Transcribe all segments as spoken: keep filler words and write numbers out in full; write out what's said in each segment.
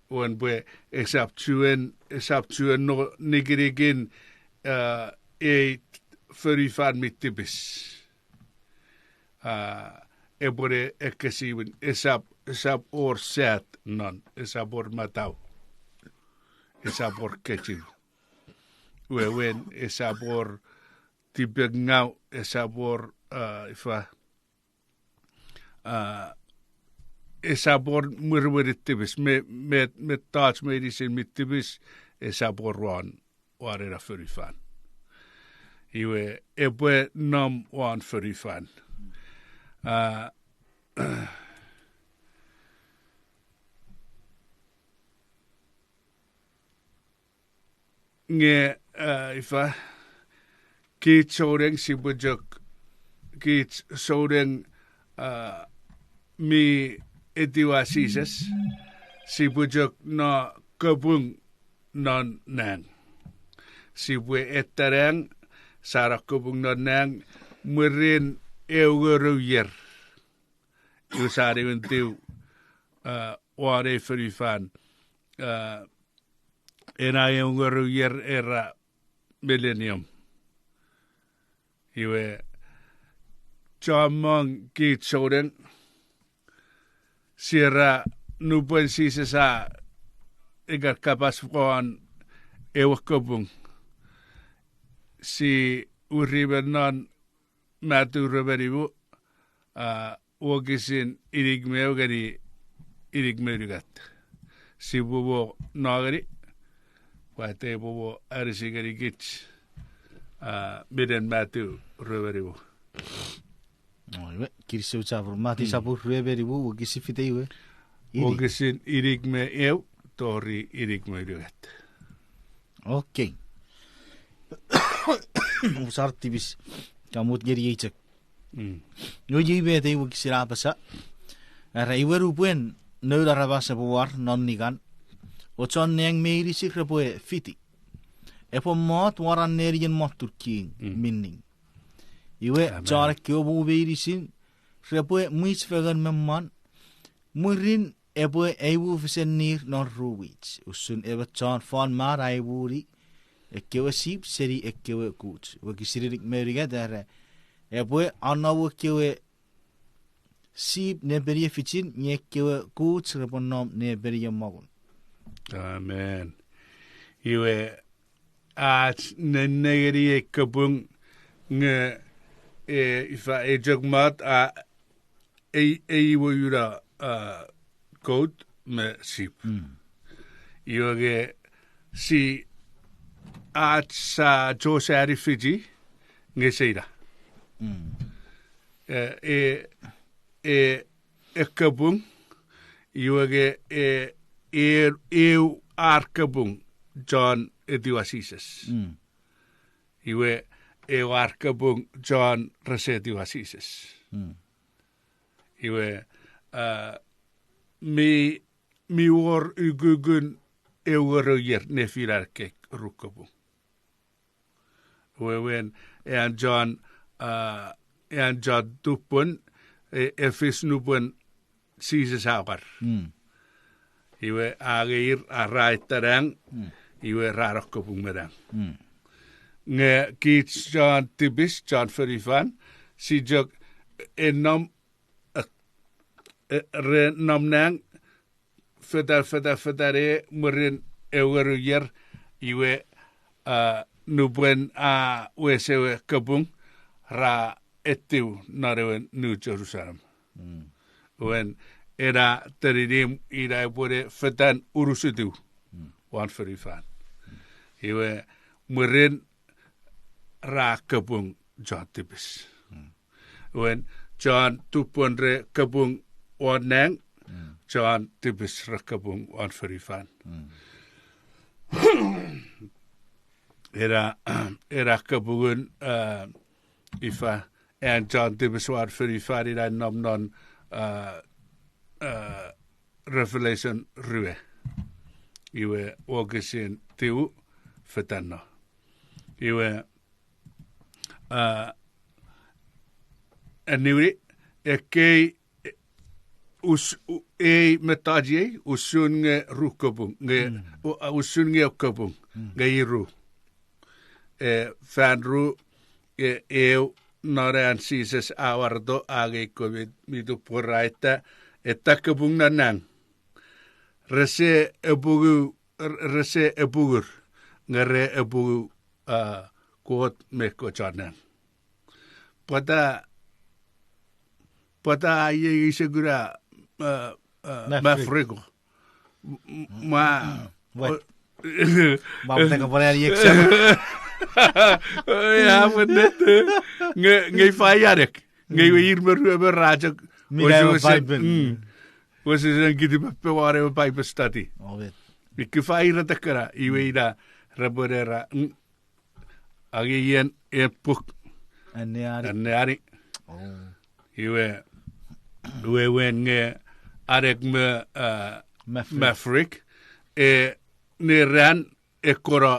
Wen pwe esap chuen, esap chuen no nikinikin, a, ei fonufan mi tipis. A, epwene ekkesiwin, esap, esap wor sat non, esap wor matau, esap wor kechiw. Wewen, esap wor tipengau, esap wor, a, ifa, a, esap wor mwirimwiri tipis, me, me, mettoch meinisin mi tipis, esap wor won, won ena fonufan. Iwe, epwe nom won fonufan. A, nge, a, ifa, kich souneng sipwe chok, kich souneng, a, mi etiwa Jises, sipwe chok no kapung non nang. Sipwe etanang, sa no kapung non nang, mwirin ew ngerou ier. Iwe sa niwintiw, a, won ei fonufan, a, ena ew ngerou ier era millennium. Iwe, chommong kich souneng, sia era nupwen Jises a ikan kapas won ewe kapung, si urimen non Matu rue me nimu, a, wokisin inik me ew ngeni inik me unungat. Sipwe mo no ngeni, pwata epwe mo anisi ngenikich, a, minen Matu rue me nimu. O, iwe, kinisou chapur, Matu sapun rue me nimu, wokisin fite iwe. Wokisin inik me ew, tori inik me unungat. Okei. Usar tipis. Ka mut ngeni ei chok. Iwe iei met ei wokisin a apasa. Era iwe nupwen noun aramas epwe war non nikan, o chon nang meinisin repwe fiti. Epwe mot waran nenien motun king mi ning. Iwe chon ekkewe muu meinisin repwe mwich fengen me mwan, mwirin epwe eimu fesen nir non ru mwich, usun emon chon fon man a eimuni ekkewe sip seni ekkewe kuch. Wokisin inik me unungat era, epwe anomu ekkewe sip nepeniefichin nge ekkewe kuch repwe nom nepeniemongun. Amen. Iwe ach nennengeni ei kapung nge, e, ifa, ei chok mot, a, ei, ei we ura, a, goat me sip. Iwe nge si ach sa chosani fichi nge seina. E, e, e, e kapung, iwe nge, e, e, eu ar kapung chon etiwa Jises. Iwe, eu ar kapung chon rese etiwa Jises. Iwe, a, mi, mi wor ukukun ew ngerou ier nefinen ekkei ru kapung. Wewen, an chon, a, an chon tupwen, e, efis nupwen Jises a war. Iwe a ngeir a ra etanang, iwe ra no kapung me nang. Nge kich chon tipis, chon fonufan, si chok, e, nom, e, e, re nom nang, fetan, fetan, fetan e mwirin ew ngerou ier, iwe, a, nupwen a wes ewe kapung, ra etiw non ewe New Jerusalem. Wen, ena teninimw ina epwene fetan unusitiw won fonufan. Iwe, mwirin ra kapung chon tipis. Wen, chon tupwen re kapung won nang, chon tipis re kapung won fonufan. Ena, ena kapungun, a, ifa, an chon tipis won fonufan ina nom non, a, a, Revelation rue. Iwe wokisin tiu fetan no. Iwe, a, aniwini, ekkei, e, us-, u-, ei mettoch ei, usun nge ru kapung, nge, u-, a, usun nge eu kapung, nge iru. E, fan ru, e, eu, non an Jises a wareto, a angei ekkewe mi, mi tupwen ra ita, ita kapung non nang. Rese apungu, r-, rese apungur, nge re apungu, a, Kot me ekkewe chon nang. Pwata, pwata iei ise kuna, a, a, Maverick. Maverick. M-, m-, ma, Wet. o-, Ma teka pwata iei eksa. O, ia, pwe net, e. Nge, nge ifa i anek. Nge iwe ir me ruemon ra chok. Mina ewe Bible. Wesewesen kiti pepe won ewe Bible study. Amen. Ika ifa ira tekkena, iwe ina repwe era, mm, angei en, en puk. Anneani. Anneani. O. Iwe, wewen nge anek me, a, Maverick. Maverick. E, ne ran, e kona,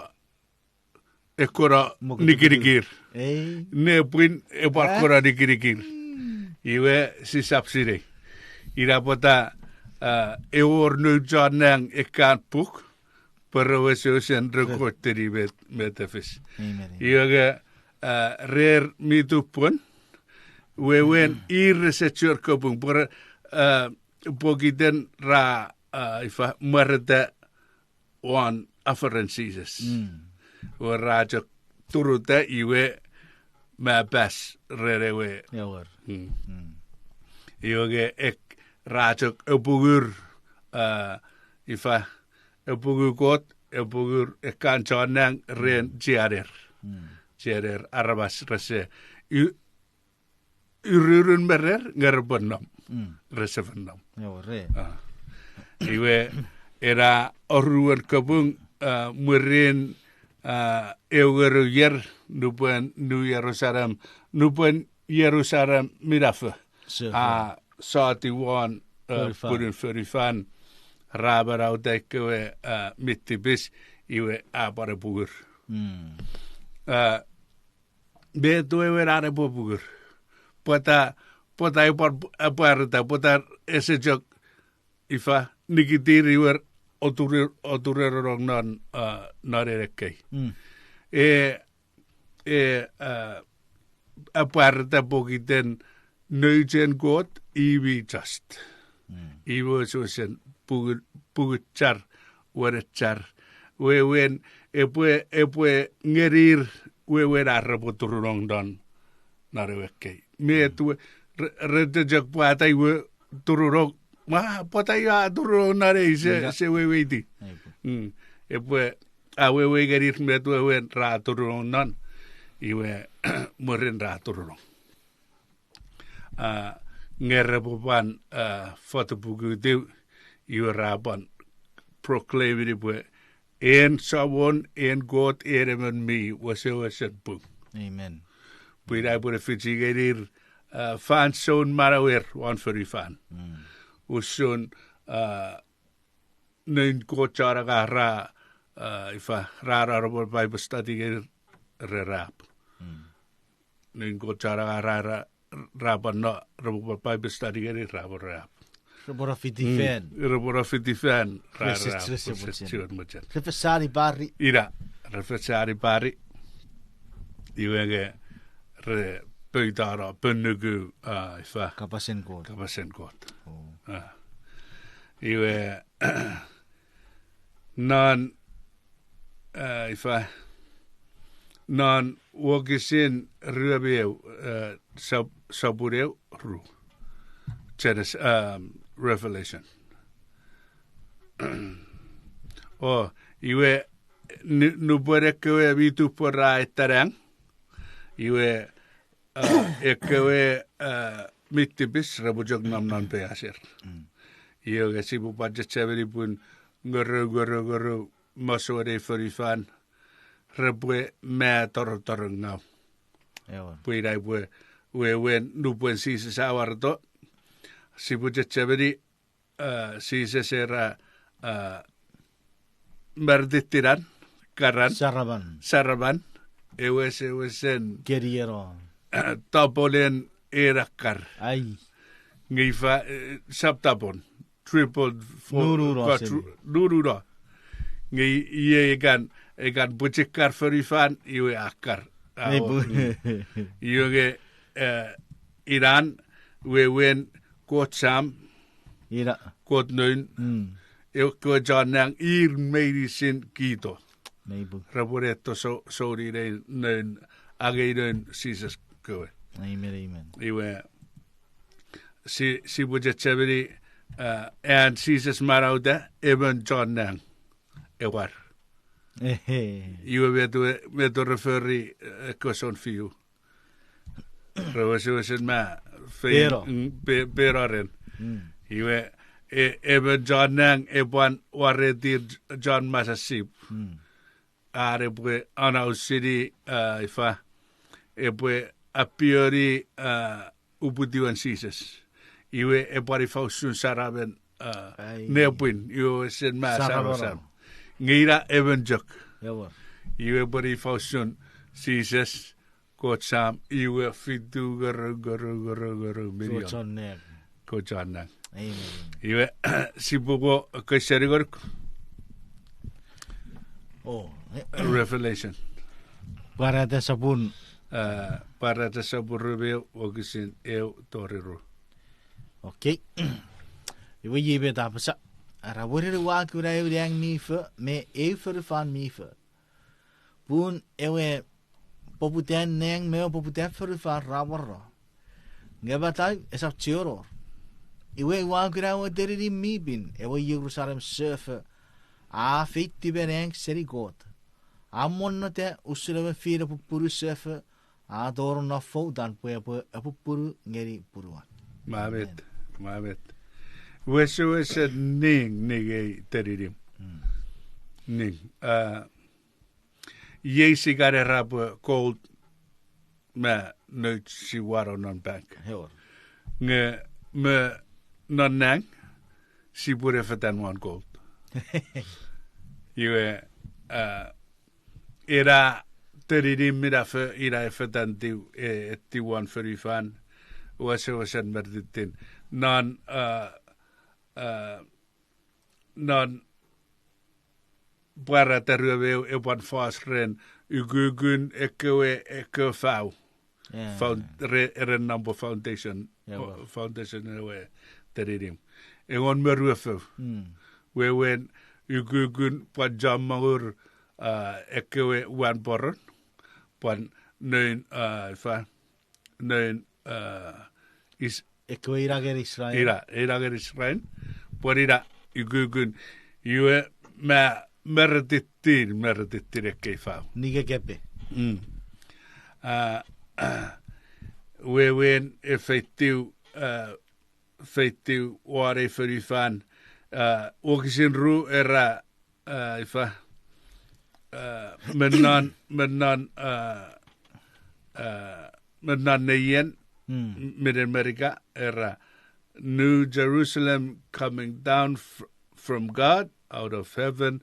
e kona nikinikir. Ei. Nepwin epwe kona nikinikir. Iwe sisap sinei. Ina pwata, a, ewor noun chon nang ekkan puk, pwe re wesewesen record-ini met, met a fis. Amen. Iwe nge, a, rer mi tupwen, wewen ir rese chuen kapung, pwe, a, pokiten ra, a, ifa, mwareta won aferen Jises. Iwe ra chok turuta iwe ma pas ren ewe. Iwe nge ek ra chok apungur, a, ifa, apungu Kot, apungur ekkan chon nang ren chiener. Chiener aramas rese i-, ururun me rer nge repwe nom. Rese fen nom. A. Iwe ena oruen kapung, a, mwirin, a, eu ngerou ier nupwen New Jerusalem, nupwen Jerusalem minafo a soti won, a, punun fonufan, ra manauta ekkewe, a, mi tipis, iwe a pwan apungur. A, met wewen an epwe apungur? Pwata, pwata epwe, epwe areta, pwata ese chok ifa, nikitir iwe oture-, oturenong non, a, non en ekkei. E, e, a, epwe areta pokiten nouch en Kot i mi just. I wesewesen pungu-, punguchar, wenechar. Wewen epwe, epwe ngenir wewen ar repwe turunong non, non ewe ekkei. Met we, re-, rete chok pwata iwe turunong, ma, pwata ia turunong non ei se, se weweiti. Epwe, a wewe ngenir met wewen ra turunong non, iwe mwirin ra turunong. A, nge repwe pwan, a, fotopukutiw, iwe ra pwan proclaim-ini pwe en Samon, en Kot, en emon mi wesewesen pung. Pwe ina epwe ne fich ngenir, a, fansoun manauer won fonufan. Usun, a, noun Kot chon angang ra, a, ifa, ra, ra, repwe Bible study ngenir, re rap. Noun Kot chon angang ra, ra, ra pwan no, repwe Bible study ngenir, ra pwan rap. Repwe no fiti fan. Repwe no fiti fan, ra rap. Chiwen mochen. Refe sani pari. Ina, refe sani pari. Iwe nge re poutano, ponuku, a, ifa. Kapasen Kot. Kapasen Kot. A. Iwe, non, a, ifa, non wokisin rue me eu, a, sop-, sopun eu ru. Genes-, a, Revelation. O, iwe, nu-, nupwen ekkewe mi tupwen ra etanang, iwe, a, ekkewe, a, mi tipis repwe chok nom non peiaser. Iwe nge sipwe pwan chechemeni pun ngorou, ngorou, ngorou, masouen ei fonufan, repwe ma torotorongau. Pwe ina epwe wewen nupwen Jises a wareto, sipwe chechemeni, a, Jises era, a, maritinan, karan, saraman, ewe wesewesen, topolen en akkar. Nge ifa, eh, sap tapon. Triple, four, Nununo quadru-, seni. Nununo. Nge i-, iei ekan, ekan pwichikkar fonufan, iwe akkar. Nei pu. Iwe nge, eh, inan, wewen, Kot Sam, Ina. Kot Noun, Mm. ekkewe chon nang, ir meinisin kito. Nei pu. Repwe ne to so-, souni nei noun, angei noun Jises kewe. Amen, amen. Iwe, si, sipwe chechemeni, uh, an Jises manauta, emon chon nang, ewar. Ehe. Iwe met we, met we referi, eh, ekkewe sounfiu. Re wesewesen ma fein, Pero. Mm, pe-, pero ren. Mm. Iwe, e-, emon chon nang epwan waretir chon masan sip. Mm. Ar epwe anausini, ah, ifa, epwe apioni, ah, uputiwen Jises. Iwe epwan ifa usun saramen, ah, Ai. Nepwin, iwe wesen ma Saramaram. Saramaram. Nge ina emon chok. Ewer. Iwe epwe ifa usun Jises, Kot Sam, iwe fitu ngorou, ngorou, ngorou, ngorou, Kot minion. Chon nang. Kot chon nang. Amen. Iwe, sipwe ko koseni ngonuk. Oh. Revelation. Pwarata sopun. Ah, Pwarata sopun rue me eu, wokisin eu tori ru. Okay. Iwe iei met a apasa. Ara, mwirin ua kuna eu nang mi fo, me eu fonufan mi fo. Pun ewe poputan nang me ewe poputan fonufan ra moro. Nge matau esap chiwen wor. Iwe ua kuna ewe teninimw mi pin, ewe Jerusalem sefo, a feitiw me nang seni Kot. A monnota usun ewe fiin epupunu sefo, a tonong non foutan pwe epwe epupunu ngeni punuan. Mamet, Amen. Mamet. Wesewesen ning, ning ei teninimw. Mm. Ning, ah, iei sia kan era pwe gold me nouch sia wano non bank. Ewer. Nge me non nang, sipwe ne fetan won gold. Iwe, ah, ena teninimw minafo ina a fetan tiw, e, tiw won fonufan, wesewesen meretitin. Non, ah, ah, non Pwarata rue me eu epwan fos ren ukukun ekkewe, ekkewe fau. Yeah. Found-, re-, ren nampo foundation, yeah, po-, well, foundation ewe teninimw. Engon me ruefou. Mm. Wewen ukukun pwan chommong, ah, ekkewe wan poron, pwan noun, ah, ifa, noun, ah, is-, ekkewe ina ngeni Israel. Ina, ina ngeni Israel. Pwan ina ukukun. Iwe ma meretitin, meretitin ekkei fau. Nikekepe. Mm. Ah, wewen e feitiw, ah, feitiw won ei fonufan, ah, wokisin ru era, ah, ifa, ah, me non, me non, ah, ah, me non neien, mm, minen Merika, era, New Jerusalem coming down fr-, from God out of heaven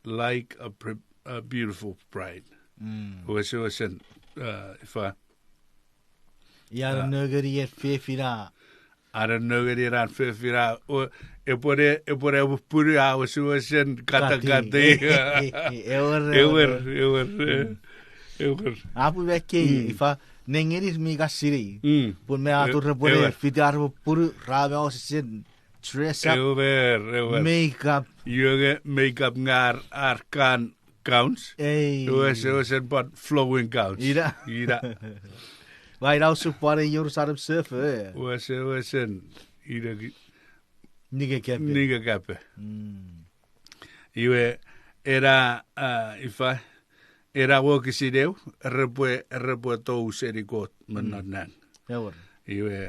like a pre-, a beautiful bride. Mm. Wesewesen, ah, ifa, ia, ah, nengeni en fefin a. Are nengeni ena fefin a, o, epwene, epwene pupunu a wesewesen kata kati. Kati. Ewer, ewer, ewer, ewer, eh, mm, ewer. Apu me ekkei, mm, ifa, nengeni mi kan sinei. Mm. Pun me, e-, atur repwene, ewer, fiti ar pupunu, ra me wesewesen dress up. Ewer, ewer. Makeup. Iwe nge makeup nge ar, ar kan gowns. Ei. Wesewesen pwan flowing gowns. Ina. Ina. Ua ina usun pwan ei Jerusalem sefo, eh. Wesewesen ina ki-, nikekepe. Nikekepe. Mm. Iwe, ena, ah, ifa, ena wokisin eu, repwe, repwe tou seni Kot me, mm, non nang. Ewer. Iwe,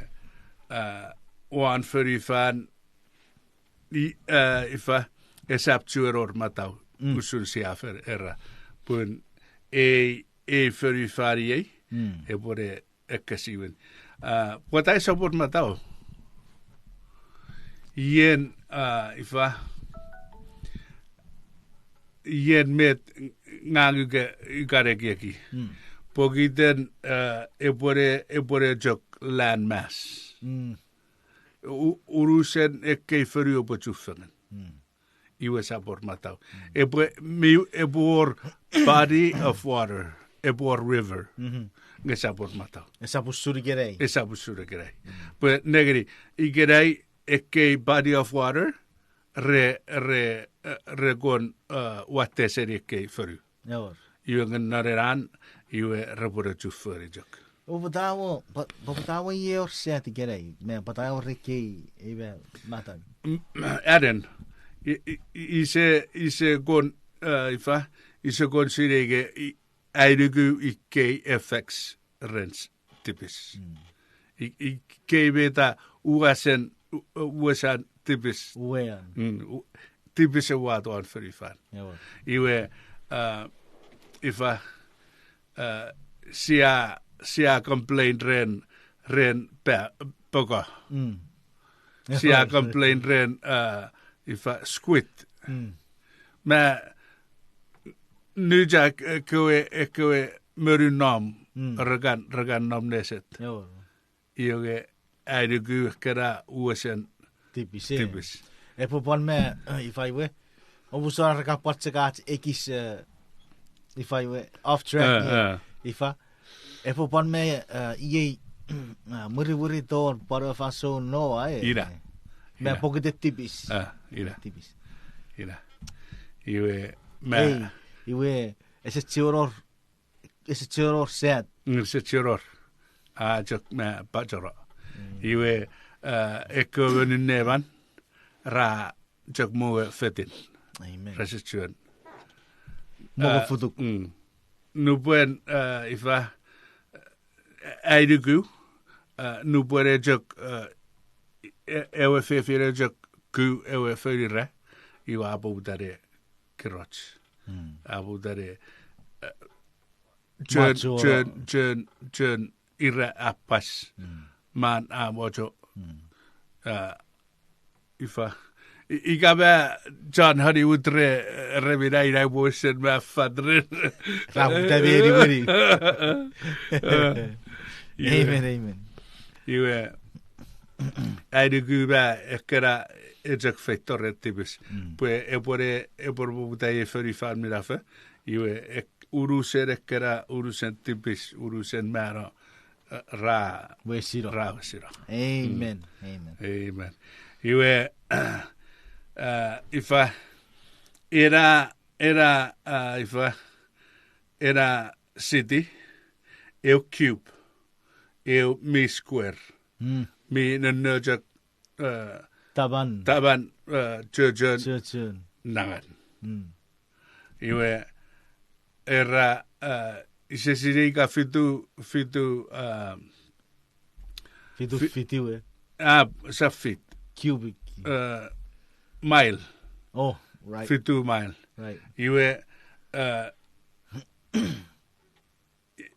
ah, won fonufan, i-, ah, ifa, esap chiwen wor matau, mm, usun sia fen era. Pun ei, ei fonufan iei, mm, epwene ekkesiwin. Ah, pwata esap wor matau? Ien, ah, ifa, ien met ngang ika, ika ekieki. Mm. Pokiten, ah, epwene, epwene chok landmass. Mm. u-, unusen ekkei fonu epwe chufengen. Iwe esap wor matau. Epwe, mi, epwe wor body of water, epwe wor river. Nge esap wor matau. Esap usun ikenai. Esap usun ikenai. Pwe nengeni, ikenai ekkei body of water, re, re, eh, re kon, eh, watte seni ekkei fonu. Iwe nge non ena, iwe repwe ne chufengeni chok. O, pwata mo, pwa-, pwata mo iei wor sat ikenai, me pwata wor ekkei, ei me, matan. Anen, i, i, i, ise, ise kon, eh, ifa, ise kon sinei nge, i, ai nuku ikkei effects ren s-, tipis. I, ikkei meta uasen, u-, uasan tipis. Tipis e wato won fonufan. Iwe, eh, ifa, eh, sia, sia complain ren, ren pa-, poko. Sia complain ren, eh, ifa squid. Ma, nuja ekkewe, ekkewe monu nom, rekan, rekan nom neset. Iwe nge ai nuku ekkena uasen tipis. Epwe pwan me, eh, ifa iwe. Omusano reka pwan chok ach ekis, eh, ifa iwe, off track, ifa. Epwe pwan me, eh, iei, ah, mwirimwiri ton pwan ewe fansoun Noa, eh. Me pokiten tipis. Tipis. Iwe, me, iwe, ese chiwen wor, ese chiwen wor sat. Ese chiwen wor. A chok me pachoro. Iwe, eh, ekkewe monu neman, ra chok mo fetin. Rese chiwen. Mo futuk. Nupwen, eh, ifa, eh, ai nuku, eh, nupwen e chok, eh, e-, ewe fefin e chok ku ewe fonu ra, iwe a poputa ne kiroch. A poputa ne, eh, chon, chon, chon, chon ira a pas. Man a mocho. Eh, ifa. I-, ika ma chon Hollywood re, re mina ina mosen ma fat re. Ra poputa ne niwini. Amen, amen. Iwe, ai nuku ma ekkena e chok feito ren tipis. Pwe epwe ne, epwe ne poputa ei fonufan minafo. Iwe, ek-, unusen ekkena, unusen tipis, unusen mano, eh, ra, ra wesino. Amen, amen. Iwe, eh, ifa, ena, ena, eh, ifa, ena city, eu cube, eu mi square, mi nonno chok, eh, taman, eh, chochon, nangan. Iwe, era, eh, ise sinei ika fitu, fitu, eh, fitu feet iwe. Ah, sa feet. Cubic. Eh, mile. Fitu mile. Iwe, eh,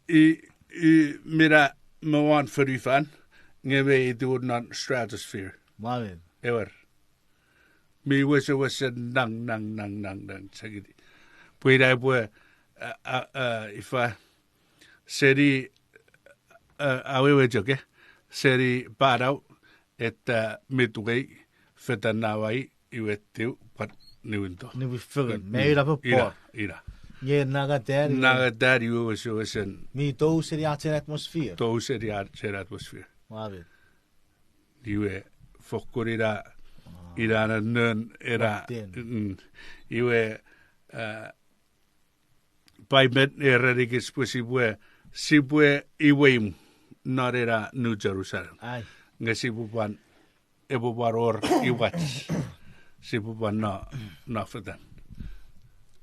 i, i, mina me won fonufan, nge me itiwon non stratosphere. Ewer. Mi wesewesen nang, nang, nang, nang, nang, sakiti. Pwe ina pwe, a, a, a, ifa, seni, a, awewe chok, eh, seni panau, eta midway, fetan nawai, iwe tiu, pwan niwinto. Niwin fengen, me ina pwe por. Ina. Nge nangatar, nangatar, iwe wesewesen. Mi tou seni ach ei atmosphere. Tou seni ach ei atmosphere. Iwe fokkun ina, ina nonnon ena, iwe, eh, Paipen a erenikich pwe sipwe, sipwe imweimw non ena New Jerusalem. Nge sipwe pwan, epwe pwan wor imwach. Sipwe pwan no, no fetan.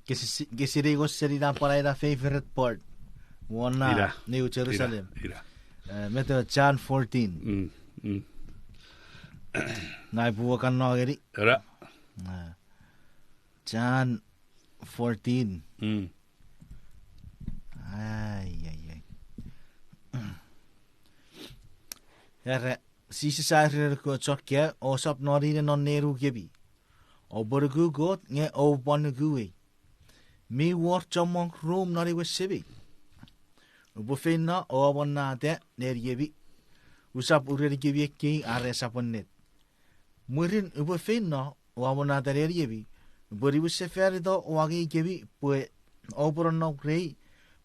Kesi, kesi nei wos seni na pwan ena favorite part. Won na New Jerusalem. Eh, met ewe John fourteen. Ngang upwe kan no ngeni. John fourteen. Ai, ai, ai. Era, Jises a ereni ekkewe chon kaeo, ousap nonine non nenukemi. Oupwe nuku Kot nge oupwe nukuei. Mi wor chommong rum non ewe Semei. Upwe feino o amonnata nenukemi. Usap urenikemi ekkei are esap ennet. Mwirin upwe feino, ua monata neniemi, upwe niwinsefanito o angei kemi pwe oupwe nonnom rei,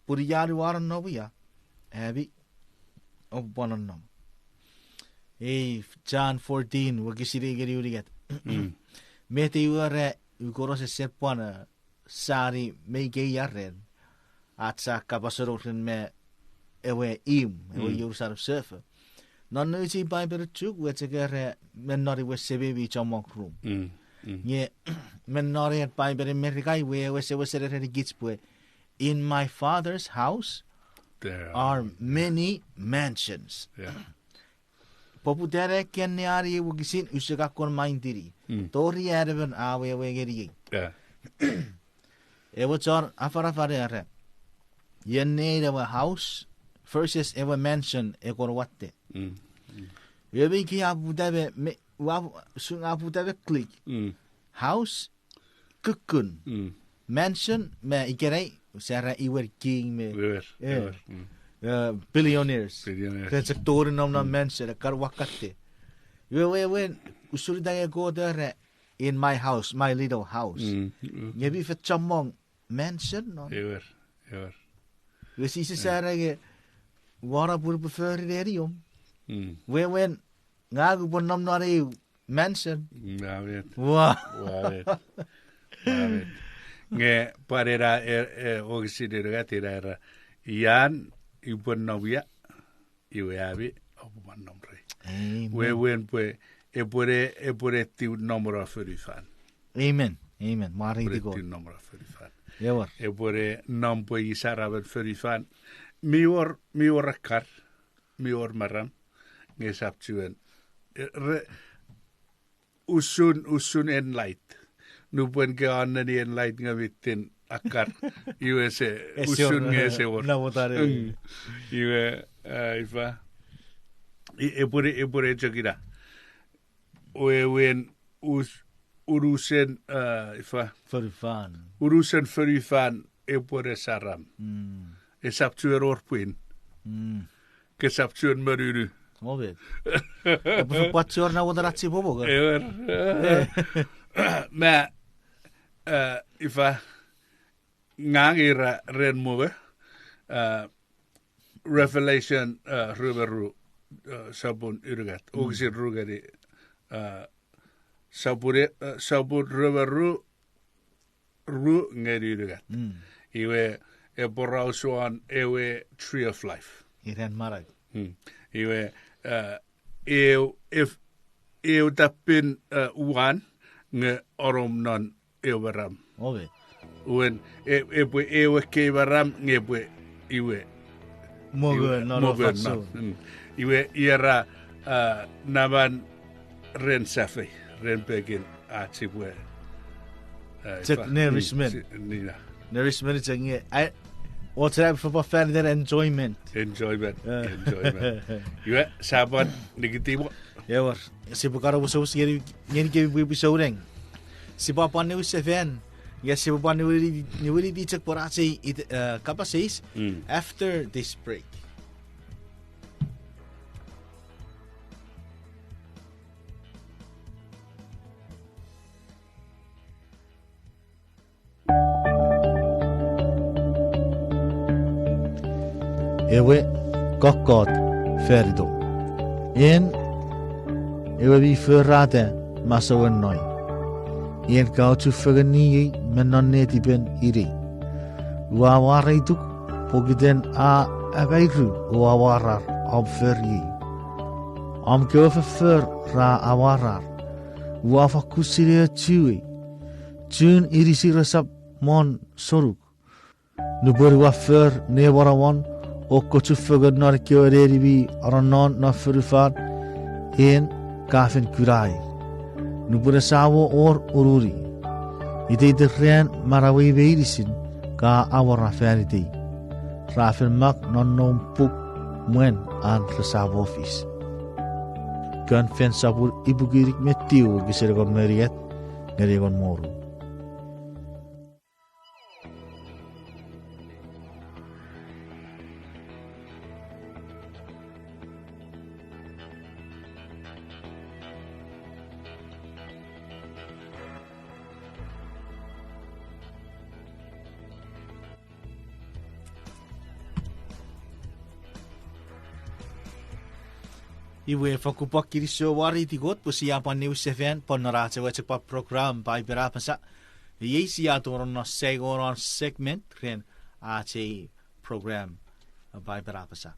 pun ia ua nonnom ia, ami oupwe pwan nonnom. Ei John fourteen, wokisin ew ngeni unungat. Met ei wor a, ukoro sesen pwan, eh, sani me ikei ia ren ach sa kapas ren me ewe imw, ewe ionusanusefo. Non nouch ei Paipen Chuuk, we chok era me non ewe sememi chommong rum. Nge me non ei Paipen Merika we, ewe sewesere renikich pwe, In my Father's house are many mansions. Poputene ken ne ani ei wokisin use kan kon maintini. Tori an emon a wewe ngeniei. Ewe chon afanafan era, ien nein ewe house versus ewe mansion e kon watte. Iwe me ikei a puta me, me, ua, usun a puta me click. House, kukkun. Mansion me ikenai, sia era iwe king me, eh, billionaires. Ren chok tori nom non mansion, ekkan watte. Iwe wewen, usun ita nge Kot era, in my house, my little house. Nge mi fen chommong mansion non. Iwe Jises a era nge, ua no pun upwe fori neniom. Wewen, ngang upwe nom non eu mansion. Nge pwan ena, e, e, wokisin unungat ina era, ian upwe nom ia, iwe ami oupwe pwan nom rei. Wewen pwe epwene, epwene tiu nom non fonufan. Amen. Amen. Epwene tiu nom non fonufan. Epwene nom pwe i saramen fonufan. Mi wor, mi wor akkar, mi wor maram, nge esap chuen, e, re, usun, usun Enlight. Nupwen ke on neni Enlight nge mi tin akkar, iwe ese, usun nge ese wor. Iwe, a, ifa, epwene, epwene chok ina. Wewen, unusen, a, ifa, unusen fonufan epwene saram. Esap chuen wor pwin. Kesap chuen monunu. Epwe pwan chor na wotana chipopogo. Ewer. Ma, a, ifa, ngang ira ren mongo, a, Revelation, a, rue me ru, a, sopun unungat. Wokisin ru ngeni, a, sopun, a, sopun rue me ru, ru ngeni unungat. Iwe, e poraus won ewe Tree of Life. Iwe, a, eu, eu tappin, a, uwan nge onom non eu maram. Wen, e, epwe eu ekkei maram nge epwe iwe, mongo non. Iwe, iera, a, naman ren safei, ren pekin ach sipwe, a, nourishment. Nourishment chok nge, a, och ena fopwap fan iten enjoyment. Enjoyment. Iwe, sia pwan nikitimo. Ewer, sipwe kan omusomus ngenikemi pwipwi souneng. Sipwe pwan niwin sefan, nge sipwe pwan niwiniti chok pwe ach ei kapas eis after this break. Ewe kokkot fan itom. En ewe mi forata masouen noun. En ka ochufengeniei me non netipen inei. Ua mwareituk pokiten a amairu o amwarar om foriei. Om kewe foffor ra amwarar. Ua fakkun sinei ochuei. Chun inisir esap mon sonuk. Nupwen ua for ne monomon o kochufengen non ekkewe neni mi anonnon non fonufan, en ka fen kunaei. Nupwen esamo wor ununi, iteiten ran manauei meinisin ka awora fan itei. Ra fen mak non noum puk mwen an resamo fis. Kon Fen sopun ipuku inik me tiu wokisin engon me unungat ngeni engon me ru. Iwe fokkun pwan kinisou wariti Kot pwe sia pwan niwin sefan pwan non ach ewe chok pwan program Paipen A Apasa. Iei sia tonong non saingon segment ren ach ei program, Paipen A Apasa.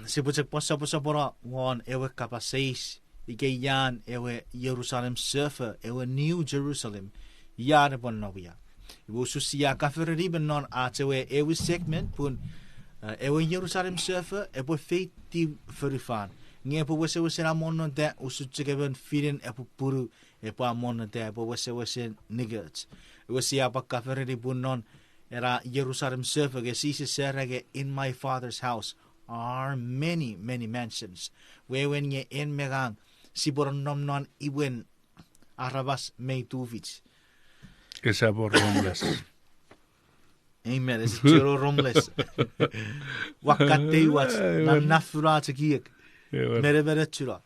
Sipwe chok pwan soposopono won ewe kapas eis ika ian ewe Jerusalem sefo, ewe New Jerusalem, ian epwe nom ia. Iwe usun sia kafereni me non ach ewe ewin segment pun ewe Jerusalem sefo epwe feitiw fonufan, nge epwe wesewesen amonnota usun chok emon finin epwe pupunu, epwe amonnota, epwe wesewesen ningoch. Iwe sia pwan kafereni pun non ena Jerusalem sefo nge Jises a era nge, In my Father's house are many, many mansions. Wewen nge en me ngang sipwe nonnom non imwen aramas mi tufich. Esap wor homeless. Amen. Ese chuen wor homeless. Ua katteiwach, naf, naf funa chok iek. Menemenochuno.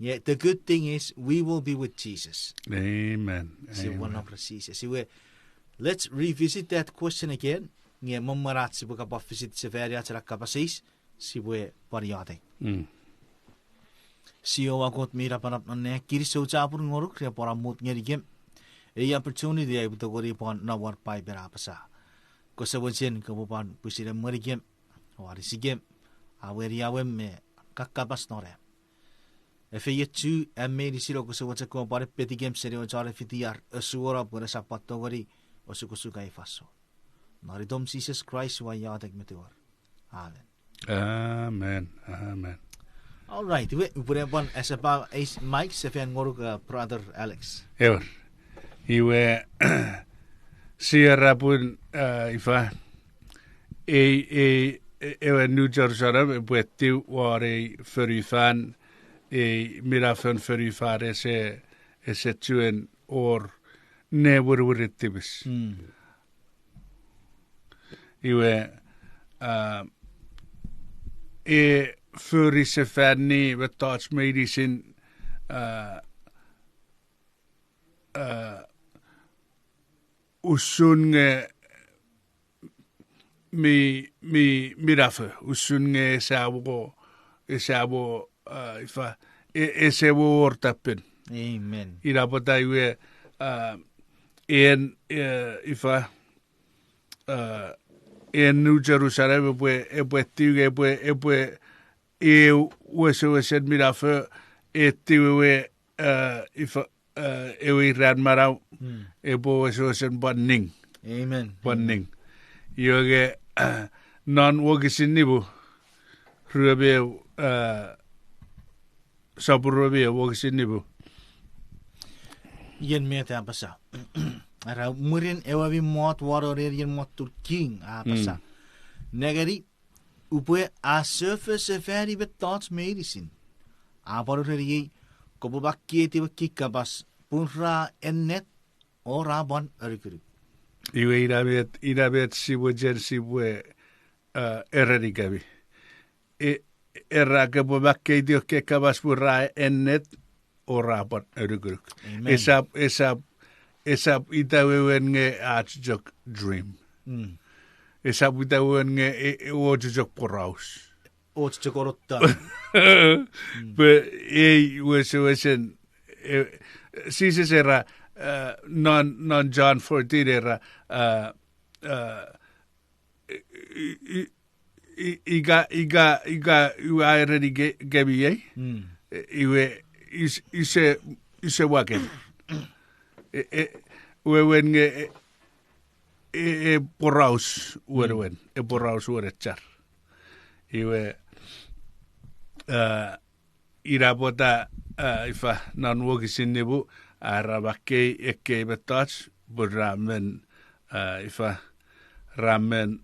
Nge the good thing is we will be with Jesus. Amen. Sipwe nom ren Jises. Iwe, let's revisit that question again. Nge me mwen ach sipwe kapwan visit sefani ach ena kapas eis, sipwe pwan iotek. Jiowa Kot mi napanap non nang, kinisou chapur ngonuk ren pwan amut ngenikem ei opportunity ai upwe tongeni pwan nom won Paipen A Apasa. Kose mochen kopwe pwan pwisin emwenikem, o anisikem, aweniawem me kakkapas non am. Efeiochu am meinisin o kose mochen kopwe pwan epetikem seni ewe chon fiti ar osukono pwe resap pwan tongeni osukosuk ai fansoun. Non itom Jises Kraist ua iotek me tingor. Amen. Amen. Amen. All right, iwe upwene pwan asapa eis mic sefan ngonuk, Brother Alex. Ewer. Iwe, sia era pun, ifa, ei, ei, ewe New Jerusalem epwe tiw won ei fonufan, ei minafon fonufan ese, ese chuen wor ne wiriwiri tipis. Iwe, e fori sefani mettoch meinisin, usun nge mi, mi, minafo, usun nge esamo, esamo, ifa, e, esamo wor tappin. Amen. Ina pwata iwe, en, ifa, en New Jerusalem epwe, epwe tiw, epwe, epwe, e wesewesen minafo, e tiw ewe, ifa, ewe iran manau, epwe wesewesen pwan ning. Amen. Pwan ning. Iwe nge, non wokisin nimu, rue me ew, sopun rue me ew wokisin nimu. Ien met a apasa. Era mwirin ewe mi mot won nenien mottun king a apasa, nengeni, upwe asofosefani mettoch meinisin. A pwan ureniei, kopwe makkei ewe kikkapas pun ra ennet o ra pwan anukunuk. Iwe ina met, ina met sipwe chen sipwe, erenikemi. Era kopwe makkeitiw ekkei kapas pun ra ennet o ra pwan anukunuk. Esap, esap, esap ita wewen nge ach chok dream. Esap ita wewen nge, e, och chok poraus. Och chok onotta. Pwe ei wesewesen, Jises era, non, non John fourteen era, ika, ika, ika ua erenikemi ei, iwe, ise, ise waken. Wewen nge, e, e poraus wewen, e poraus wenechar. Iwe, ina pwata, ifa, non wokisin nimu, a era makkei ekkei mettoch pun ra men, ifa, ra men,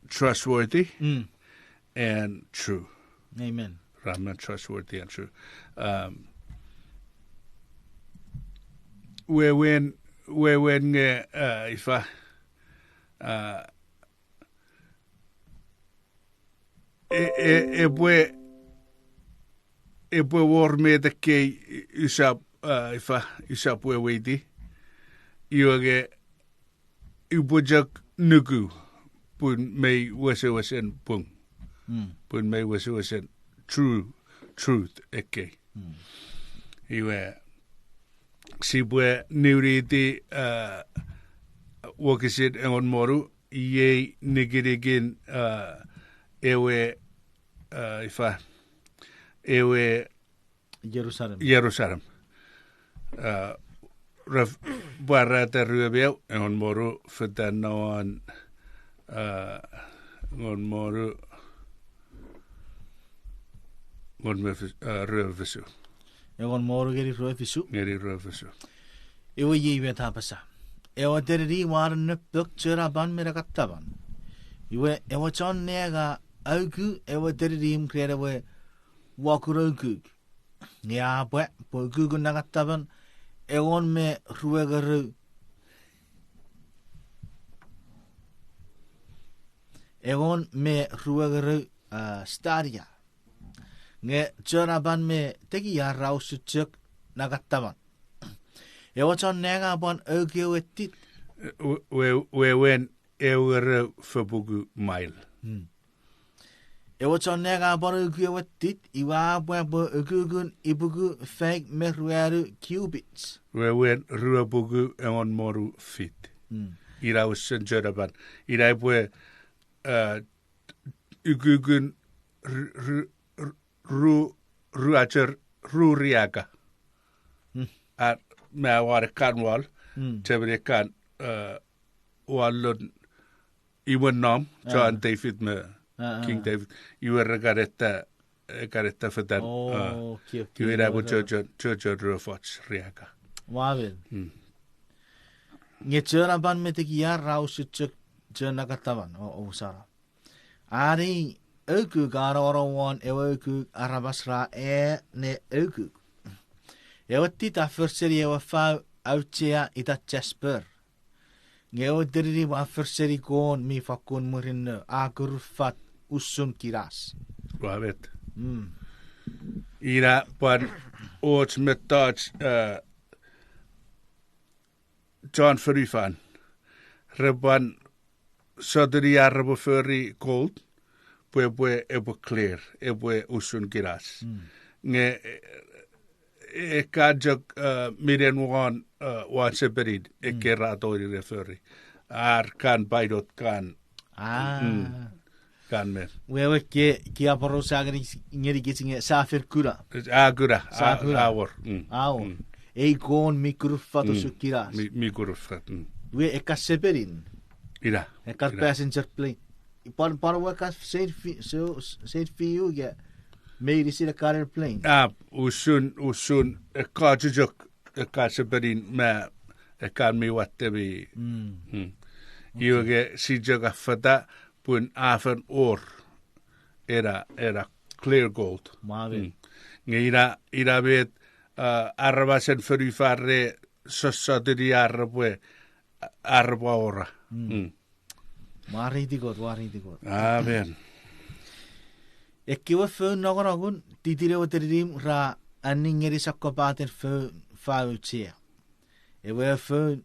trustworthy and true. Amen. Ra men trustworthy and true. Wewen, wewen nge, ifa, e, e, epwe, epwe wor met ekkei usap, ifa, usap weweiti. Iwe nge, upwe chok nuku. pun mei wesewesen pung. Mm. Pun mei wesewesen true, truth ekkei. Mm. Iwe, sipwe niwiniti, eh, wokisin engon me wonu, iei nikinikin, eh, ewe, eh, ifa, ewe Jerusalem. Jerusalem. Eh, ref-, pwarata rue me eu, engon me wonu, fetan non, eh, engon me wonu, engon me fis-, eh, rue fisu. Engon me wonu ngeni rue fisu. Ngeni rue fisu. Iwe iei met a apasa. Ewe teninimw a nennepok chonapan me nakataman. Iwe ewe chon nang a auku ewe teninimw ren ewe wokunoukuk. Nge a pwa pwe ukukun nakataman engon me ruengerou, engon me ruengerou, ah, stadia. Nge chonapan me tekia ra usun chok nakataman. Ewe chon nang a pwan auku ewe tit. We-, we-, wewen engerou fopuku mile. Hmm. Ewe chon nang a pwan auku ewe tit, iwe a pwa pwe ukukun ipuku faik me ruanu cubits. Wewen ruepuku engon me wonu feet. Mm. Ina usun chonapan. Ina epwe, eh, ukukun ru-, ru-, ru-, ru-, ruacher, ru riaka. Mm. A, ma won ekkan wall, mm, chemeni ekkan, eh, wallon imwen nom, chon David me, ah, ah, King David. Iwe re kan etta, eh, kan etta fetan. Oh, ah, okay, okay, iwe ina pwe chochon, chochon ruefoch riaka. Wamen. Mm. Nge chonapan me tekia ra usun chok chon nakataman, o, o, sara. Ani ukuk a nongonong won ewe ukuk aramas ra aea ne ukuk. Ewe tit a for seni ewe fau auchea ita jasper. Nge ewe teninimw a for seni kon mi fakkun murinno a kurufat usun kinas. Wamet. Mm. Ina pwan och mettoch, eh, chon fonufan. Re pwan sotuni ar repwe fori gold, pwe, pwe epwe clear, epwe usun kinas. Mm. Nge, eh, ekkan chok, eh, minen won, eh, won sepenin, mm, ekkei ra tongeni ne fori. Ar kan painot kan. Ah. Mm. Kan mer. Wewe ke, ke aporausa ngeni, ngeni kich nge sa fen kuna. A kuna. Sa kuna. A wor. Mm. A wor. Mm. Ei kon mi kurufat usun kinas. Mi, mi kurufat. Mm. We ekkan sepenin. Ina. Ekkan passenger plane. Pwan, pwan we ekkan same fi-, so, same fiu ika meinisin ekkan airplane. A, usun, usun, ekkan chochok, ekkan sepenin ma, ekkan mi watte mi. Mm. Mm. Iwe ke si chok affata, pun a fen wor ena, ena clear gold. Nge ina, ina met, ah, aramasen fonufan re sossotuni ar repwe, ar repwe awora. Mm. Mwareiti Kot, mwareiti Kot. Amen. Ekkewe foun nongonongun titin ewe teninimw ra anning ngeni sokkopaten foun fau auchea. Ewe foun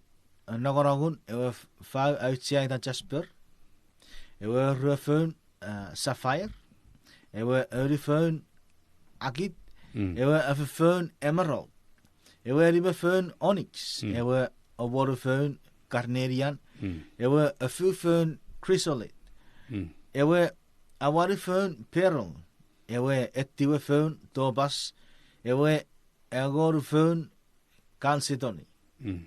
nongonongun ewe fau auchea ita jasper. Ewe rue foun, ah, sapphire. Ewe aunu foun akit. Mm. Ewe afu foun emerald. Ewe nime foun onyx. Mm. Ewe awonu foun carnelian. Mm. Ewe afu foun chrysolite. Mm. Ewe awanu foun beryl. Ewe etiwe foun topaz. Ewe engonu foun chalcedony. Mm.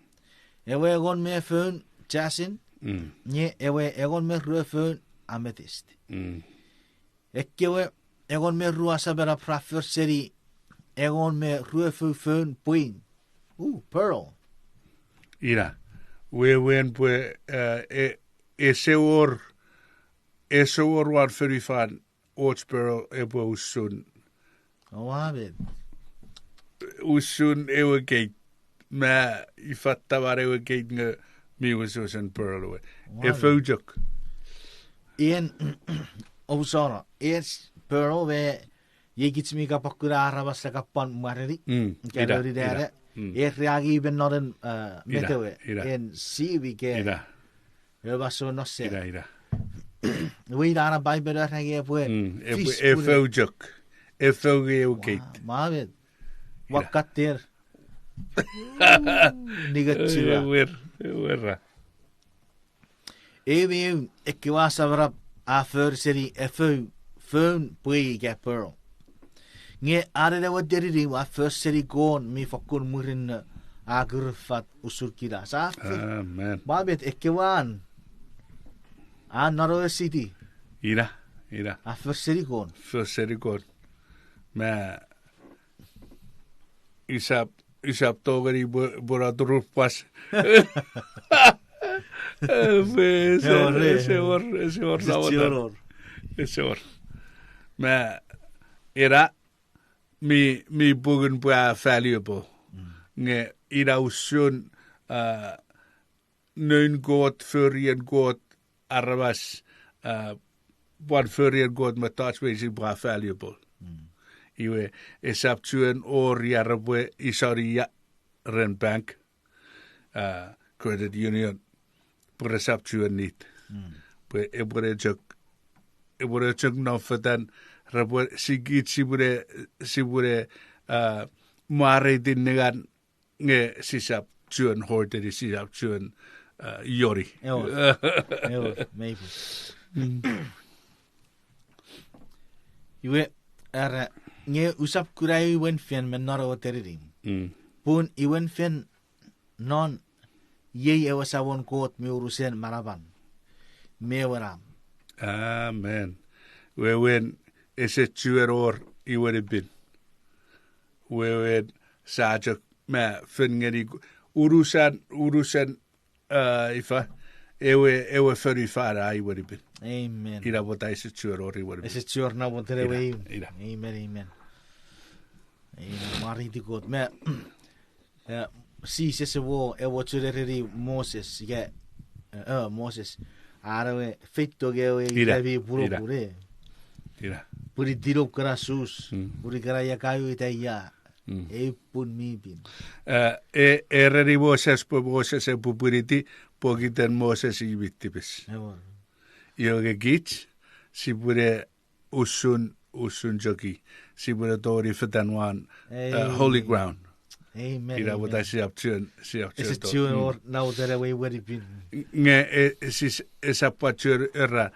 Ewe engon me foun jacinth. Mm. Nge ewe engon me rue foun amethyst. Mm. Ekkewe engon me ruu asamanap ra for seni engon me rue foun pwin. U, pearl. Ina. Wewen pwe, eh, e, ese wor, ese wor won fonufan och pearl epwe usun. O, amen. Usun ewe keit. Ma ifa taman ewe keit nge mi wesewesen pearl we. O, amen. Efou chok. En, ousona, en pearl we, iei kich mi kapwa kuna aramas ra kapwan mwareni. Mm, ika ina, lori ina. Data. Mm. E riagi ipen nonen, eh, ina, metewe. Ina. En siwi ke. Ina. Ewe masoun no se. Ina, ina. Iwe ina ena Paipel a era nge epwe, mm, epwe, fis pun efou chok. Efou nge ewe gate. Wow, ma met. Ina. Wakater. Ningochua. Ewer, ewer ra. Ew me ew ekkewe asamanap a for seni efou, foun pwe ika pearl. Nge anen ewe teninim a for seni kon mi fokkun murinno, a kurufat usun kinas. A for, amen, ma met ekkewe an, an non ewe city. Ina, ina. A for seni kon. For seni kon. Ma usap, usap tongeni pwe, pwe na turufas. Pwe ese, ese wor, ese wor, ese wor. Ma ena mi, mi pungun pwe a valuable. Mm. Nge ina usun, a, noun Kot, forien Kot, aramas, a, pwan forien Kot mettoch meinisin pwe a valuable. Mm. Iwe, esap chuen wor ia repwe isoni ia ren bank, a, credit union, pwe resap chuen nit. Mm. Pwe epwene chok, epwene chok nom fetan, repwe sikich sipwene, sipwene, a, mwareitin ningan nge sisap chuen hoard-eni, sisap chuen, a, ioni. Ewer. Ewer, maybe. Mm. Iwe, era, nge usap kuna ew imwen fen me non ewe teninim. Mm. Pun imwen fen non iei ewe Samon Kot mi unusen manaman me ewe Nam. Amen. Wewen ese chuen wor imwen pin. Wewen sa chok ma fen ngeni unusan, unusan, a, ifa, ewe, ewe fonufan a imwen pin. Amen. Ina pwata ese chuen wor imwen pin. Ese chuen wor namwoten ewe imw. Ina. Amen, amen. Amen. Mwareiti Kot. Ma, e, Jises ewe, ewe chon ereni Moses, ika, e, Moses. Are ewe feito nge ewe ina, ika mi puno, ina, pune. Ina. Pwiniti noum kana sus. Mm. Pwini kana ia kaeo ita ia. Mm. Ei pun mi pin. E, e, ereni Moses pwe Moses epwe pwiniti, pokiten Moses i mi tipis. Ewer. Iwe nge kich, sipwene usun, usun chok i, sipwene tongeni fetan won, e, holy ground. Amen, ina pwata, amen, sisap chuen, sisap chuen, ese chuen wor namwoten ewe imwen pin. Nge, e, sis, esap pwan chuen era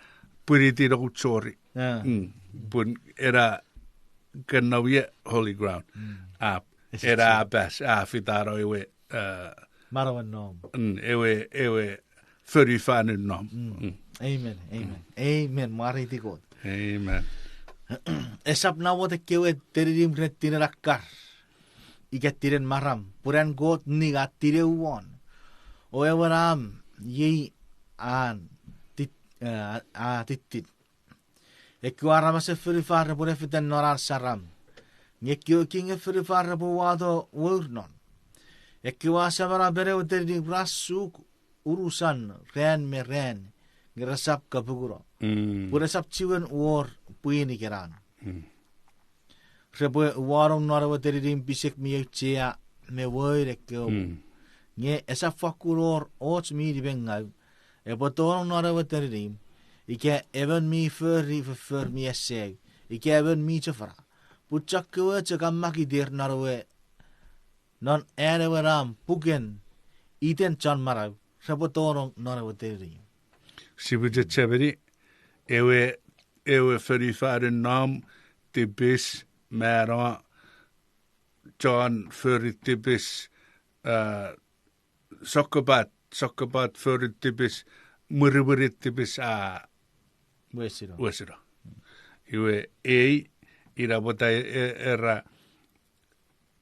pwiniti noum chori. A. Mm. Pun ena kena ie holy ground. Mm. A, ese chuen. Ena a pas, a fitano ewe, a, manauen nom. Mm, ewe, ewe fonufanun nom. Mm. Mm. Amen, amen. Mm. Amen, mwareiti Kot. Amen. Esap namwot ekkewe teninim ren tinen akkar ika tinen maram, pun an Kot ning a tinewon. O ewe Nam iei an tit-, a, a tittin. Ekkewe aramasen fonufan repwe ne fetan non an saram. Nge ekkewe kingen fonufan repwe wato wour non. Ekkewe asamanapen ewe teninim ra suk unusan ran me ran, nge resap kapunguno. Mm. Pwe resap chiwen wor pwin ikenan. Mm. Repwe uwanong non ewe teninim pisek mi auchea me woun ekkewe. Mm. Nge esap fakkun wor och mi nimengau epwe tonong non ewe teninim, ika emon mi fori foffor mi eseu, ika emon mi chofona. Pun chokkewe chok a makitir non ewe, non an ewe Nam puken iten chon manau, repwe tonong non ewe teninim. Sipwe chechemeni, ewe, ewe fonufanun nom, tipis, mano, chon fori tipis, a, sokkopat, sokkopat fori tipis, mwirimwiri tipis a wesino. Wesino. Iwe ei, ina pwata e, era,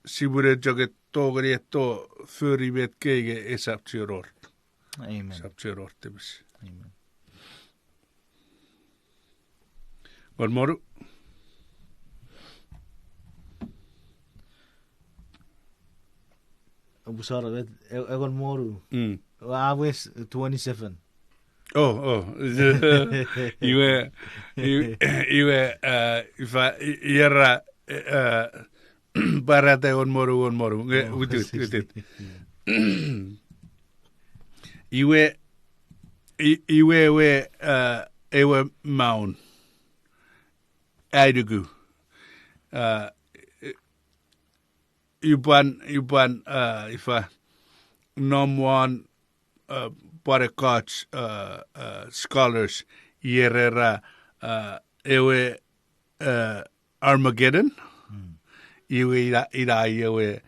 sipwene chok tongeni eto fori met kei nge esap chuen wor. Amen. Esap chuen wor tipis. Amen. Ngon monu. Omusano met, e-, engon monu. Mm. Ua wes twenty-seven. Oh, oh. Iwe, i-, iwe, a, ifa, i-, iera, a, pwarata engon monu, engon monu. Nge, oh, without, without. Iwe, i-, iwe, iwe, a, ewe maun, ai nuku, a, upwan, upwan, a, ifa, nom won, a, pwan ekkoch, a, a, scholars, ier era, a, ewe, a, Armageddon, iwe ina, ina ewe,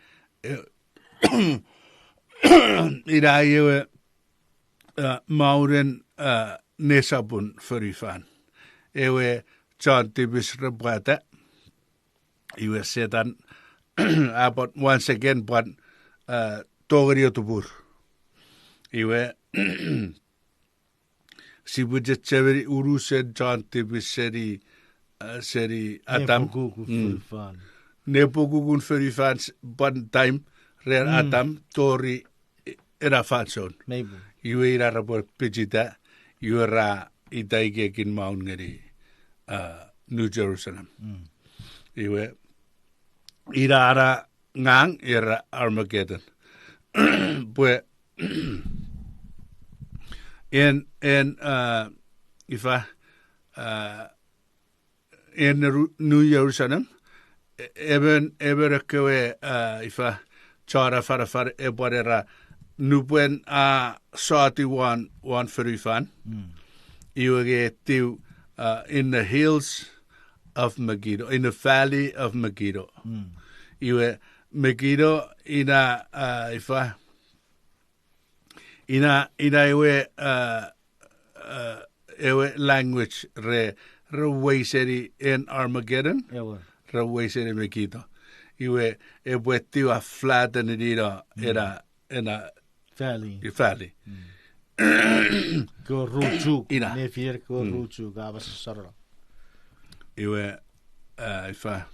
e, ina ewe, a, maunen, a, nesopun fonufan. Ewe chon tipis repwe ata, iwe Setan a pwan once again pwan, a, tongeni otupur. Iwe, sipwe chechemeni unusen chon tipis seni, a, seni Atam. Nepokuku fonufan. Nepokukun fonufan s-, pwan time ren Atam tori ena fansoun. Iwe ina repwe pichita, iwe ra ita ikekin maun ngeni, a, New Jerusalem. Iwe, ina ena ngang era Armageddon. Pwe en, en, a, ifa, a, en New Jerusalem, e-, emon, emon ekkewe, a, ifa, chon afanafan epwe era, nupwen a soti won, won fonufan, iwe nge tiu, a, in the hills of Megiddo, in the valley of Megiddo. Iwe Megiddo ina, a, ifa, ina, ina ewe, a, a, ewe language re, re wei seni en Armageddon, re wei seni Megiddo. Iwe epwe tiu a flatten ina, ena, ena valley. Kewe ru chuk, ina. Nefiner kewe ru chuk, a, apasa sorano. Iwe, a, ifa,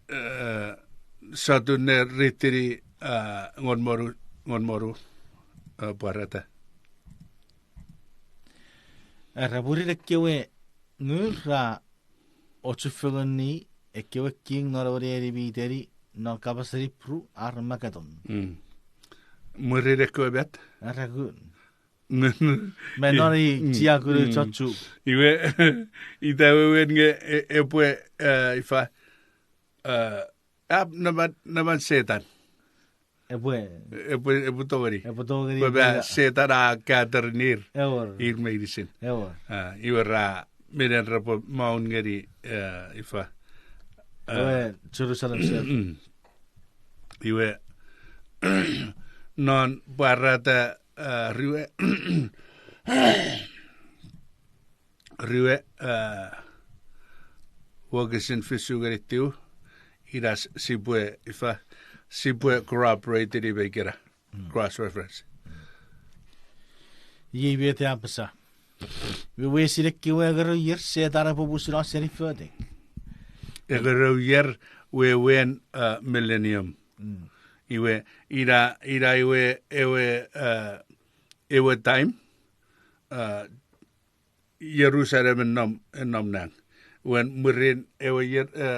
e, sotun ne ritini, a, ngonmonu, ngonmonu, a, pwarata. Era mwirin ekkewe ngun ra ochufengeni ekkewe king non ewe neni mi iteni non kapasen Ipru Armageddon. Mwirin ekkewe met? Era ngun. Me non i chiakunu chochu. Iwe, ita wewen nge e-, epwe, e, ifa, e, ap naman, naman Setan. Epwe, epwe, epwe tongeni. Epwe tongeni pwe ma Setan a gather-ir. Ir meinisin. A, iwe ra minen repwe maun ngeni, e, ifa, e, Jerusalem se. Iwe, non pwarata, a, ruwe, ruwe, a, wokisin fisu ngeni tiu, ina s-, sipwe, ifa, sipwe corroborate-ini me ikena. Cross reference. Iei met a apasa. Wewesin ekkewe engerou ier Setan epwe musuno seni fotek. Engerou ier wewen, a, millennium. Iwe, ina, ina iwe, ewe, a, ewe time, a, Jerusalem e nom, e nom nang. Wen mwirin ewe ier, e,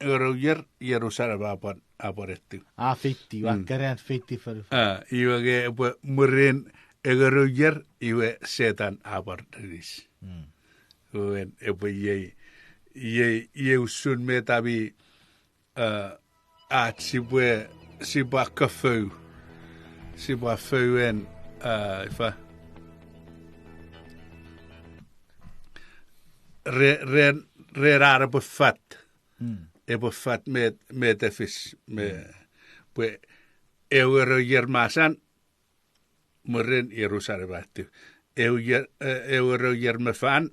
engerou ier, Jerusalem a pwan, a pwan etiw. A feitiw, a keran feitiw fonu. A, iwe nge epwe mwirin engerou ier, iwe Setan a pwan release. Wen epwe iei, iei, iei usun met ami, a, ach sipwe, sipwe kafou. Sipwe fouen, a, ifa. Re-, ren, ren ar epwe fat. Epwe fat met, met e fis, me, pwe ewe engerou ier masan, mwirin Jerusalem a etiw. Ewe ier, e, ewe engerou ier me fan,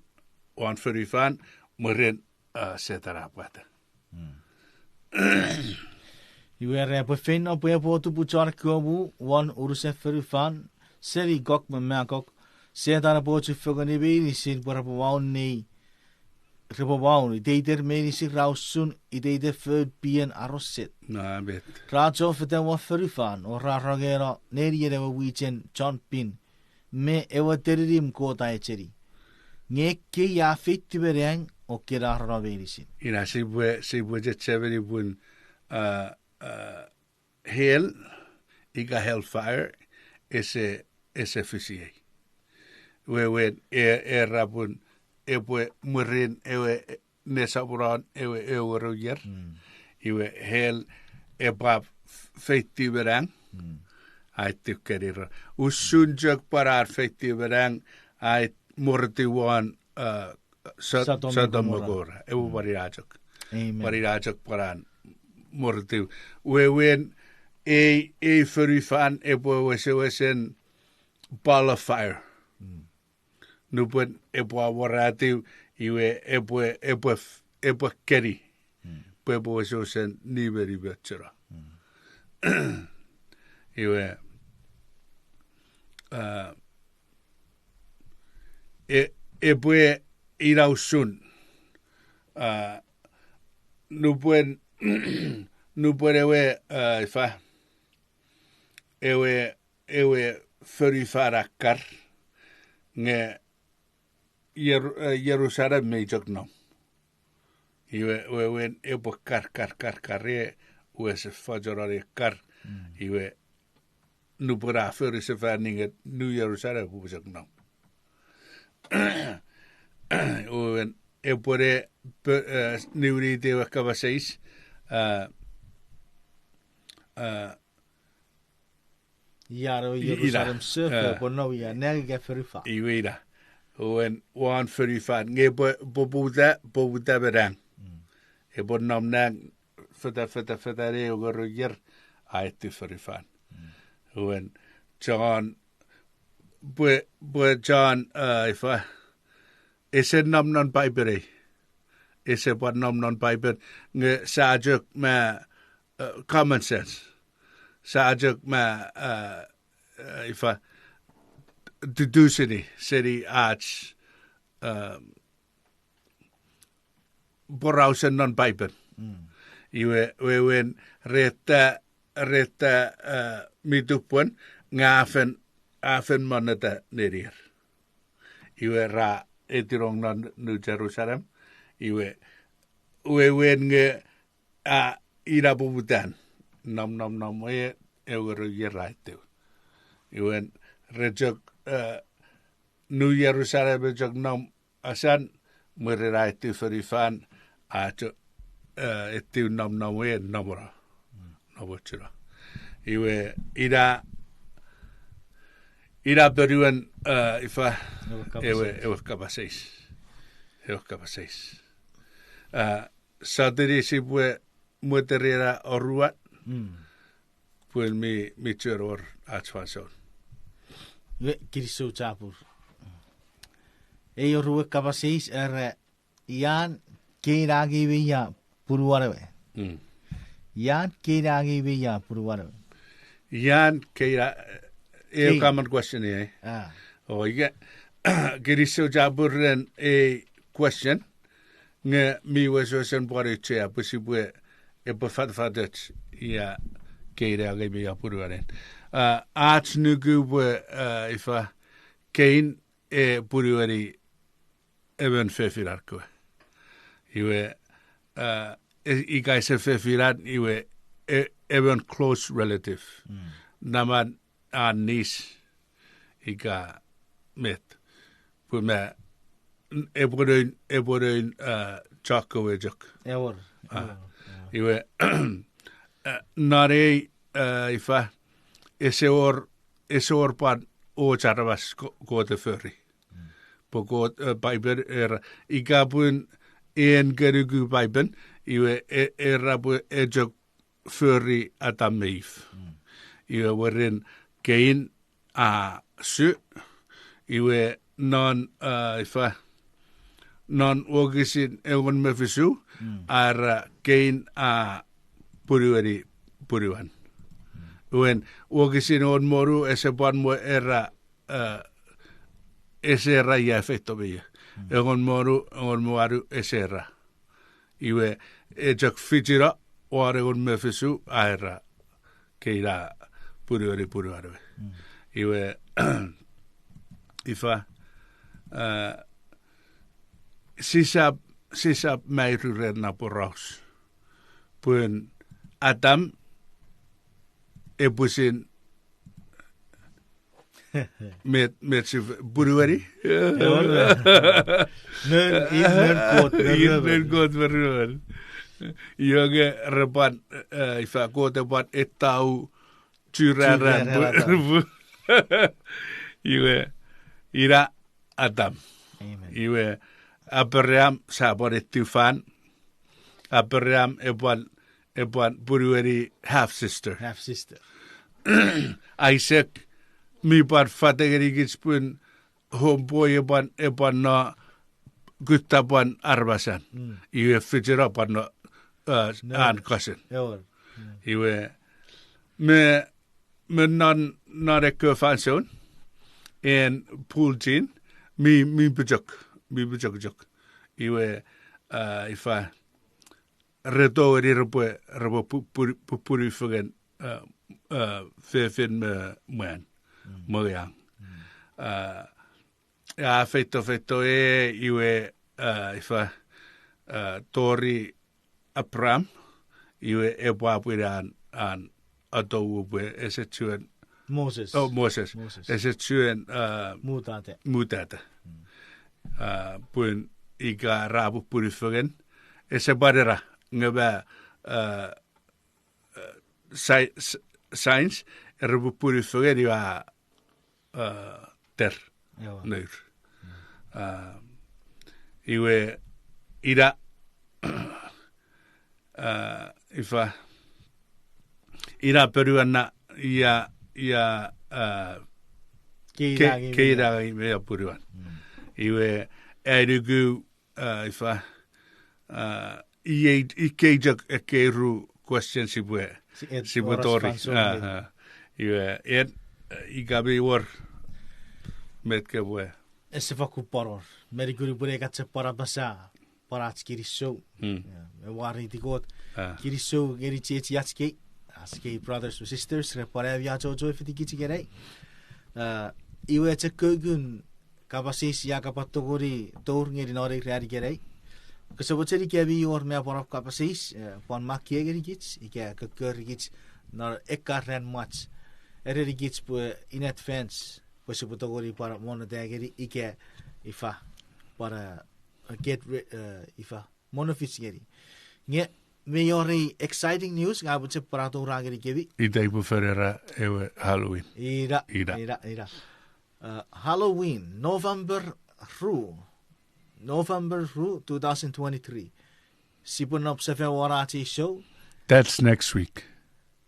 won fonufan, mwirin, a, Setan a pwata. Iwe ra epwe feino pwe epwe otupu chon ekkewe mu won unusen fonufan, seni Gog me Magog, Setan epwe ochufengeni meinisin pwe repwe maun nei, repwe maun iteiten meinisin ra usun iteiten foun pien aroset. Ra chofeta won fonufan o ra rongeno nenien ewe mwichen chon pin me ewe teninim Kot a echeni. Nge ekkei a feitiw me nang o kinamwe meinisin. Ina sipwe, sipwe chechemeni pun, a, a, hell, ika hellfire, ese, ese fis iei. wewen e, era pun epwe mwirin ewe nesoponon ewe engerou ier. Iwe hell epwap feitiw me nang. Ai tiw kenir. Usun chok pwan ar feitiw me nang, ai moritiw won, uh, Sot-, Sodom me Gomorrah. Ewe pwan ina chok. Pwan ina chok pwan an moritiw. Wewen ei, ei fonufan epwe wesewesen ball of fire. Nupwen epwe amoratiw, iwe epwe, epwe f-, epwe keni. Pwe epwe wesewesen nimenimochuno. Iwe, uh, e-, epwe ina usun, uh, nupwen, nupwen ewe, uh, ifa, ewe, ewe fonufan a kar, nge Jer-, eh, Jerusalem mei chok nom. Iwe, wewen epwe kar, kar, kar, kar, e, wese fochonon e kar. Iwe, nupwen a fori sefan ninget New Jerusalem epwe chok nom. Wewen, epwene, pe-, eh, niwiniti ewe kapas eis, ah, ah, Ian ewe Jerusalem sefo epwe nom ia nang ika fonufan? Iwe ina. Wewen won fonufan. Nge epwe, epwe poputa, poputa me nang. Epwe nom nang feta, feta, feta ne engerou ier, a etiw fonufan. Wewen, John, pwe, pwe John, uh, ifa, ese nom non Paipen ei. Ese pwan nom non Paipen, nge sa chok ma, uh, common sense. Sa chok ma, uh, uh, ifa, deduceni seni ach, uh, porausen non Paipen. Iwe, wewen reta, reta, uh, mi tupwen, nge a fen, a fen monneta nenier. Iwe ra etinong non New Jerusalem. Iwe, wewen nge, a, ina poputan. Nom, nom, nom, e, engerou ier ra etiw. Iwe, re chok, uh, New Jerusalem e chok nom asan, mwirin a etiw fonufan, a chok, uh, etiw nom, nom, e, nomono. Nomochuno. Iwe, ina, ina ponuen, uh, ifa, ewe kapas eis. Ewe kapas eis. Uh, sotuni sipwe mweteri ena oruan, pwe mi, mi chuen wor ach fansoun. Iwe, kinisou chapur. Ei oruan kapas eis era, ian Kein a angei me ia punuan we? Ian Kein a angei me ia punuan we? Ian Kein a, eu common question e. O ika, kinisou chapur ren ei question, nge mi wesewesen pwan auchea pwe sipwe, epwe fatafatoch ia Kein a angei me ia punuan we. Ach nuku pwe, ifa, Kein e punueni emon fefinan kewe. Iwe, ika ese fefinan, iwe, emon close relative. Naman a nis ika met. Pwe ma, epwe noun, epwe noun, chok kewe chok. Iwe, non ei, ifa, ese wor, ese wor pwan och aramas Kot e fori. Pwe Kot, Paipen era, ika pun en kenuku Paipen, iwe, era pwe e chok fori Adam me If. Iwe mwirin Kein a su, iwe non, ifa, non wokisin engon me fisu, a era Kein a punueni punuan. Iwe wokisin engon me wonu ese pwan mo era, ese era ia feito me ia. Engon me wonu, engon me wanu ese era. Iwe, e chok fichino, won engon me fisu, a era, Kein a punueni punuan we. Iwe, ifa, sisap, sisap mairu ren na poraus. Pun Adam, e pwisin Met, met sipwe punueni? Ewer, non, i non Kot me, i non Kot me ruemon. Iwe nge re pwan, eh, ifa, Kot e pwan etau churara. Churara. Iwe, ina Adam. Amen. Iwe, Abraham, sia pwan etiw fan. Abraham e pwan, e pwan punueni half sister. Half sister. Isaac, mi pwan fat ngenikich pun homeboy e pwan, e pwan no kutta pwan aramasan. Mm. Iwe fichino pwan no, uh, no, an cousin. Ewer. Mm. Iwe, me, me non, non ekkewe fansoun, en pulchin, mi, mi pochok, mi pochokchok. Iwe, uh, ifa, re tongeni repwe, repwe pu-, pu-, pupunu fengen, uh, uh, fefin me mwan, mm, mongeang. Mm. Uh, a feito, feito e, iwe, uh, ifa, uh, tori Abraham, iwe epwe pwinan an, an atou pwe ese chuen Moses. Oh, Moses. Moses. Ese chuen, uh, mutata. Mutata. Mm. Uh, pun ika ra pupunu fengen, ese pwan era, nge ma, uh, uh, sci-, s-, science, era pupunu fengen iwe, uh, ter. Ewer. Nour. Mm. Uh, iwe ina, uh, ifa, ina ponuan na ia, ia, uh, kei, kei, ina ngang me ia ponuan. Mm. Iwe, ai nuku, uh, ifa, uh, iei, ikei chok ekkei ru question sipwe, si-, et sipwe oras tori fansoun. Ah, ah. Iwe, en, uh, ika mi wor met kopwe. Ese fakkun pwan wor. Meni kunupwene ka chok pwan apasa, pwan ach kinisou. Mm. Yeah, me mwareiti Kot. Ah. Kinisou ngeni chiechiach kei, ach kei brothers and sisters, re pwan ami achocho fitikich ikenai. Uh, iwe chok kukun kapas eis ia ka pwan tongeni tour ngeni non ei ran ikenai. Kose mochen ika mi wor me a pwan ap kapas eis, eh, pwan makkei ngenikich, ika kokkorikich non ekkan ran mwach. Erenikich pwe in advance, pwe sipwe tongeni pwan monneta ngeni ika ifa, pwan, eh, get re-, eh, ifa, monofich ngeni. Nge mi wor ei exciting news, ngang upwe chok pwan atoura ngenikemi. Ita epwe fen era ewe Halloween. Ina, ina, ina. Uh, Halloween, November ru. November ru, two thousand twenty-three. Sipwe nop sefan won ach ei show. That's next week.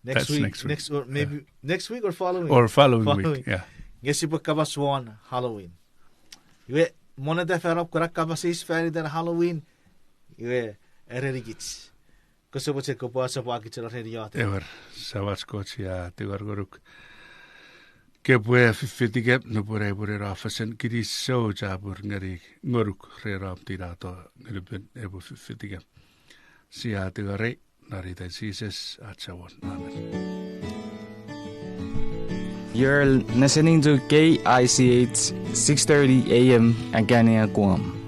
Next week, next week, next, or maybe next week or following week. Or following week, yeah. Nge sipwe kapas won Halloween. Iwe, monneta fan ap kuna kapas eis fan iten Halloween. Iwe, erenikich. Kose mochen kopwe asopwakich non ren iotek. Ewer, Samach Kot, sia tingor ngonuk. Kopwe fiffitikem nupwen ai pwe ren a fesen, kinisou chapur ngeni ngonuk ren om tinato Ngun mi Pin epwe fiffitikem. Sia tingorei non iten Jises ach Samon. Amen. You're listening to K I C H six thirty A M Agana, Guam.